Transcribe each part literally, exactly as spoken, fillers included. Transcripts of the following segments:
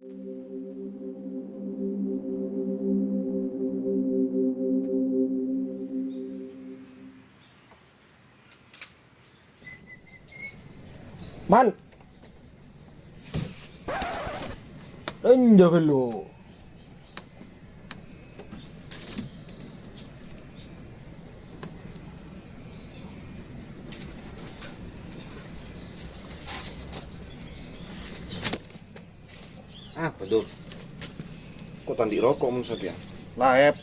Mal. Enjâ' ghâllu. Apa, Dur? Kok ta' andi' roko' mon sateya? Laep.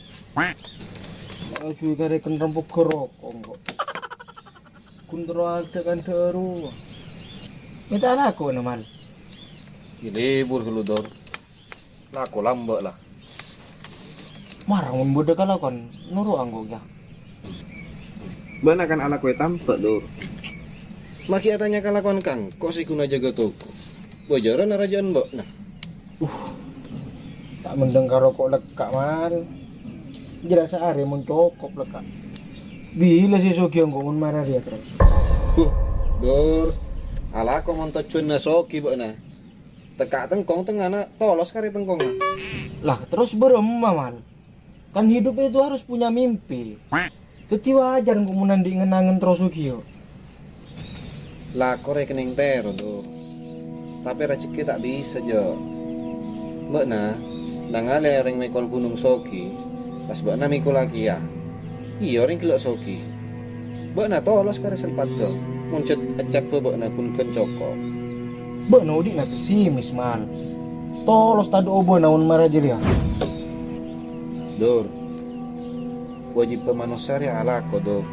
Aju kareken rempok roko' engko'. Ghun terro adâ' kandhâ' arowa. Mè' ta' alako, Mal. Iyâ, lebur ghâllu, Dur. Lako lambâ' la. Mara mon bâdâ kalakowan, noro' engko', yâ. Bâ'na kan alakoè tambhâ, Dur. Ma' ghi' atanya kalakowan kangko' sè ghun ajâgâ toko. Bhâjârân arajâ'ân bâ'na. Uh, ta' mendhâng ka roko' lekka', Mal. Jelas saarè mon cokop lekka'. Bilâ sè soghi engko' mon mara rèya terros? Huh, Dur. Alako mon tojjhuwânna soghi bâ'na. Tekka' tengkong tengngana tolos karè tengkongnga. Lah, terros bârâmma, Mal? Kan hidup itu harus punya mimpi. Dhâddhi wajar engko' mon andi' ngen-angen terros soghi, yo. Lako rèkenèng tèro, Dur. Tapè rajhekkè ta' bisa, Jo. Bâ'na, nangalè orèng mèkol ghunong soghi, pas bâ'na mèkola kèya. Iyâ, orèng ghellâ' soghi. Bâ'na tolos karè sèlpadhâ, mon jhât ècabâ bâ'na ghun ghân cokop. Bâ'na odi'na pesimis, Mal. Tolos tadâ' obâna mon mara jârèya. Dur, wajibbhâ manossa rèya alako, Dur.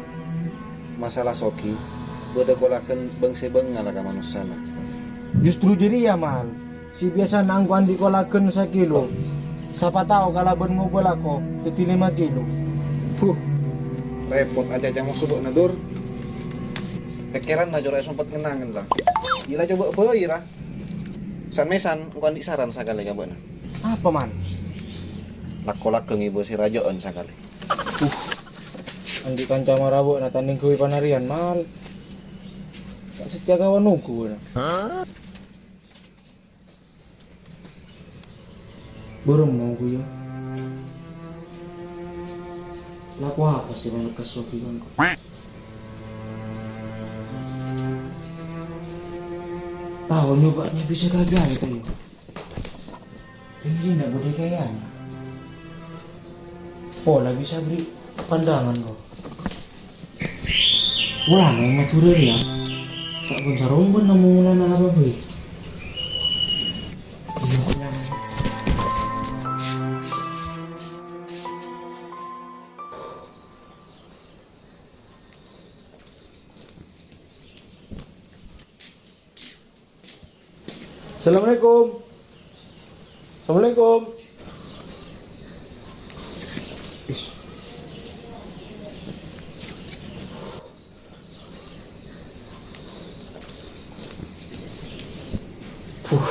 Masalah soghi, bâdâ kolaghân bâng-sèbângngalla ka manossana. Justru jârèya, Mal, sè biyasana engko' andi' kolaghân sakilo. Sapa tao kalabân ngobâ lako dhâddhi lèma kilo. Buh, rèpot acaca moso bâ'na, Dur. Pèkkèranna jhâ' rèya sempet ngen-angen, la. Iyâ la, coba bâi, ra. San-mèsan, engko' andi' saran sakalè ka bâ'na. Apa, Mal? Lako-lako ngibâ sè rajâ'ân sakalè. Uh, andi' kanca mara bâ'na ta' nèngghuwi panarèyan, Mal. Ta' satèya kawan nongghu bâ'na. Bârâmma, Gu, yâ? Lako apa sè malekkas soghi engko'? Tao nyoba nyabisa gagal itu, yâ. Dhing sè ndak budi kayana. Pola bisa beri pandangan, kok. Ulama yang Madura ya. Tak pun saromban namu ulama apa, Boy? Iya, ulama. Assalamualaikum. Assalamualaikum. Ish. Puh,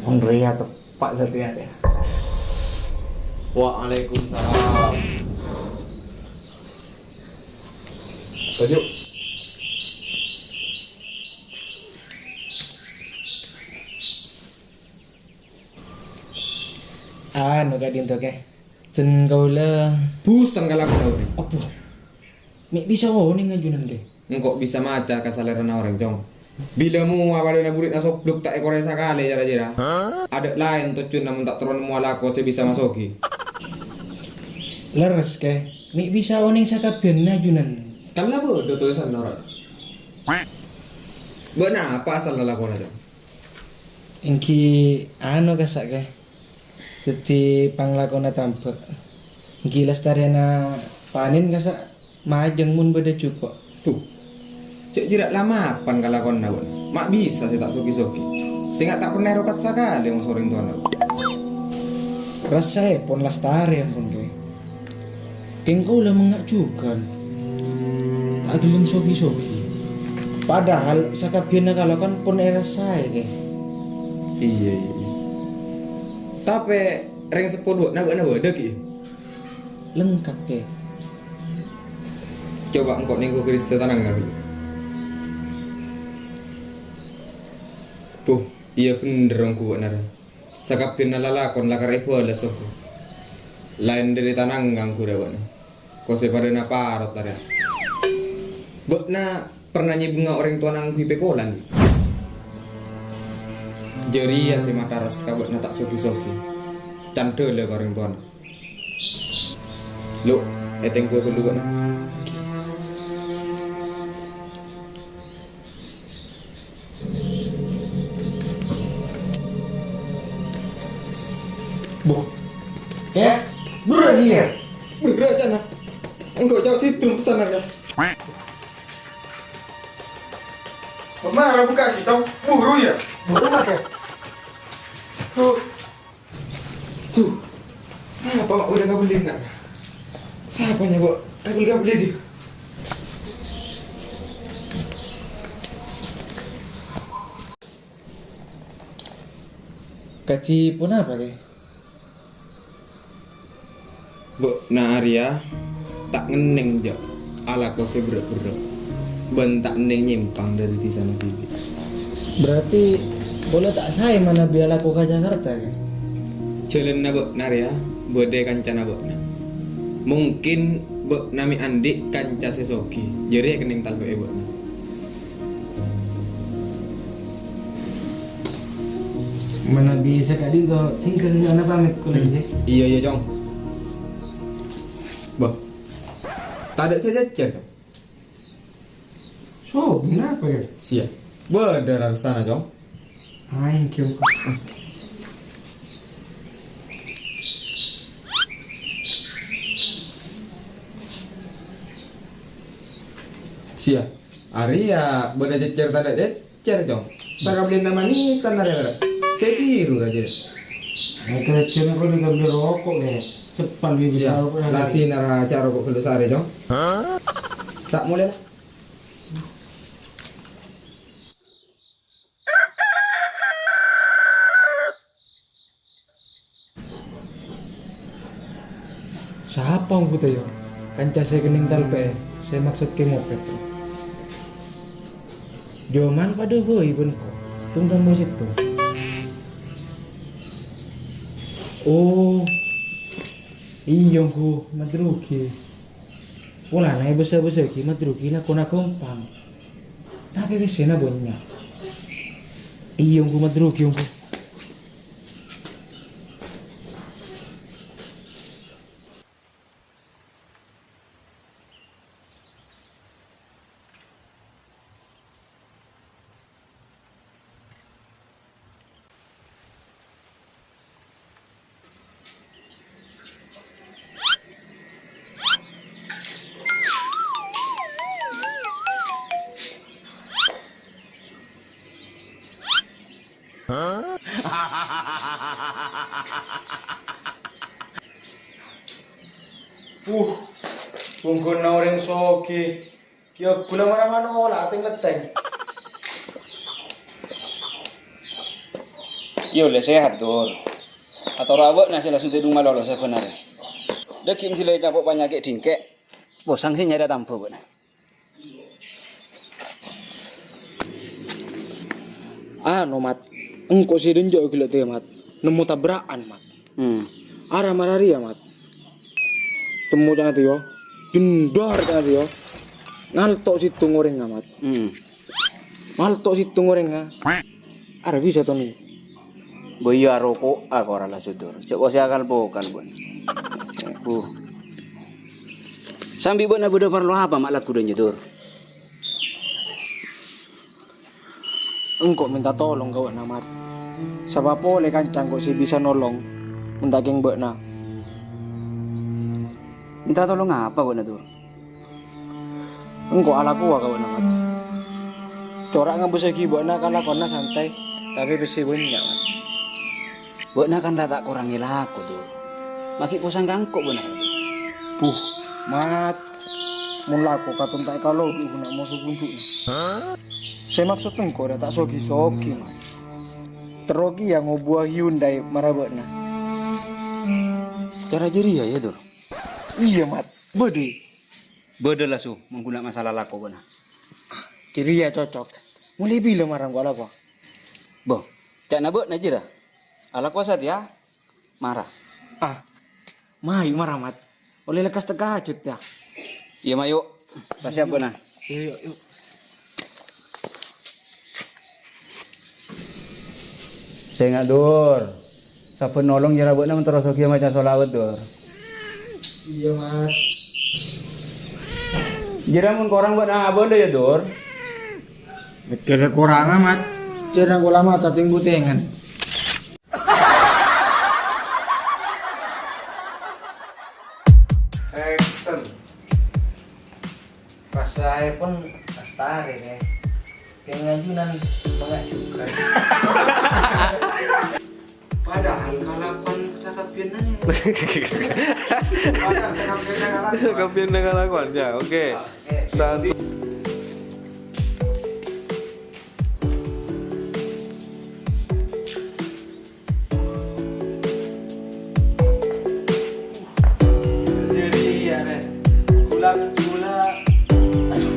mon rèya teppa' satèya, yâ. Waalaikumsalam. Toju'. Anu, ka'dinto, Kè. Dân kaulâ. Busen kala kaulâ. Apa? Mè' bisa onèng ajunan, Kè? Engko' bisa maca ka salèrana orèng, Cong. Bilâ mowa padâna burina sobluk ta' èkorè sakalè, jârâ-jârâ. Adâ' laèn tojjhuna mon ta' terro nemmowa lako sè bisa masoghi. Lerres, Kè. Mè' bisa onèng sakabbhiyânna ajunan. Kala bâdâ tolèsanna, ra? Bâ'na apa asal lalakonna, Cong? Èngghi anu kassa', Kè. Dhâddhi panglakona tambhâ. Èngghi lastarèna panèn kassa' majâng mon bâdâ juko'. Tuh. Cè' jârèya la mapan kalakonna, Bun. Ma' bisa sè ta' soghi-soghi. Sènga' ta' pernah èrokat sakalè mon sorèng towana, Bun. Rasaèpon lastarè, ampon, Kè. Kèng kaulâ mengnga' jhughân. Ta' ghellem soghi-soghi. Padahal sakabbhiyânna kalokan pon èrasaè, Kè. Iyâ, iyâ, iyâ. Tapè rèng seppo duwâ'na bâ'na bâdâ, Kè? Lengkap, Kè. Coba engko' nèngghu gherissa tanangnga, Kè. Buh, iyâ bhendher ongghu bâ'na, ra. Sakabbhiyânna lalakon lakar èbâlâs sogo. Laèn dhâri tanangan ghurâ bâ'na. Kosè padâna parot arèya. Bâ'na perna nyèbungnga orèng towana ngangghuy pèkolan, ghi? Jârèya sè mataras ka bâ'na ta' sogi-sogi. Candhâlâ ka orèng towana. Lo, ètengghuwâ ghâllu bâ'na. Bo. Kè? Berrâ' iyâ. Berrâ' ca'na. Engko' ca'na sèttong pessanna, yâ. Mara bukka' ghi', Cong. Buru, yâ. Buru, Mak, yâ. Tuh. Tuh. Apa, Mak, udah kabelin, nak? Sapa, nya, Bu? Kabel-kabel dia. Kaji ponapa, Kè? Bâ'na arèya ta' ngennèng jâ' alako sè berrâ'-berrâ', bân ta' ngennèng nyèmpang dhâri dhisana dhibi'. Berarti polè ta' saè manabi alako ka Jakarta, Kè? Jhâlânna bâ'na rèya bâdâ è kancana bâ'na. Mungkin bâ'na mè' andi' kanca sè sogi, jârèya kennèng talpè'è bâ'na. Manabi saka'dinto, tinggal nyo'ona pamit kaulâ, Jè. Iyâ, iyâ, Cong. Bâh. Tadâ' sè jhâjhâr, Cong. So, kenapa, Kè? Siya. Bâdâ rassana, Cong. Aèng, Kè, engko'. Siya. Arèya bâdâ jhâjhâr tadâ' jhâjhâr. Cer, Cong. Sakabellina manisan arèya, Ra. Sè biru, Ra, jârèya. Nah, kejjhâna kok dikabelli roko', Kè. Cepat, Bi, Siap. Roko', Ra. Latih nara acara roko' ghâllu sarè, Cong. Ta' molè, la. Sapa ongghu, Tèyo? Kanca sè kennèng talpè'è, sè maksod Kè Mopet. Joman padâ bhâi bân ko, tung tambâ sèttong. Oh, iyâ, ongghu, Mat Rugi. Polana èbâsa-bâsaghi Mat Rugi lakona ghâmpang. Tapè pèssèna bânnya'. Iyâ, ongghu, Mat Rugi, ongghu. Uh, bungkona orèng soghi. Yâ, ghulâ mara manola atèng-ngettèng. Yâ, ollè sehat, Dur. Atoro' abâ'na sè la sundhâ dhung malolo sabhânarè. Dhâggi' dilè capo' panyakè' dhingkè'. Posang sè nyarè tambhâ bâ'na. Anu, Mat. Engko' sè dhânjâ' ghellâ' tè, Mat. Nemmo tabra'an, Mat. Hmm. Ara-mara rèya, Mat. Temmo ca'na tèyo. Jendar ca'na tèyo. Ngalto' sèttong orèngnga, Mat. Hmm. Ngalto' sèttong orèngnga. Ara bisa, Tony. Bâ iyâ, roko' akor la, Dur. Jhâ' kosè akal pokal, bân. Bu. Sambi bâ'na bâdâ parlo apa ma' lagghu dhânjâ, Dur? Engko' mènta tolong ka bâ'na, Mat. Sapa polè kanca engko' sè bisa nolong, mon ta' kèng bâ'na. Mènta tolong apa bâ'na, Dur? Engko' alakowa ka bâ'na, Mat. Cora' ngabâsaghi bâ'na kalakowanna santè, tapè pèssè bânnya', Mat. Bâ'na kan la ta' korangè lako, Dur. Ma' ghi' posang ka engko' bâ'na. Buh, Mat. Mon lako katon ta' èkalodhu' ghuna moso bhundu'na. Sè maksod engko' rèya ta' soghi-soghi, Mat. Terro kèya ngobuwâ Hyundai mara bâ'na. Cara jârèya, yâ, Dur? Iyâ, Mat. Bâdâ. Bâdâ la, Su, mon ghuna masalah lako bâ'na. Jârèya cocok. Molaè bilâ mara engko' alako? Bo, ca'na bâ'na jârèya. Alako satèya, mara. Ah, mayu mara, Mat. Ollè lekkas tahajjud, yâ. Iyâ, mayu. Pas siap, Bona. Iyâ, iyâ, iyâ. Sènga', Dur. Sabbhân nolong jârèya bâ'na mon terro soghiyâ maca sholawat, Dur. Iyâ, Mat. Jârèya mon korang bâ'na abâlâ, yâ, Dur. Mèkkèrè korang, Mat. Jârèya kaulâ, Mat, tatèng-butèngan. Action. Rasaèpon astarè, Kè. Kèng ajunan bânnya' jhughân. Padahal kalakowan sakabbhiyânna, Kè. Padahal sakabbhiyânna kalakowan. Sakabbhiyânna kalakowan, yâ, oke. Oke. Santai. Jadi, ya, Rè. Gula-gula. Aduh,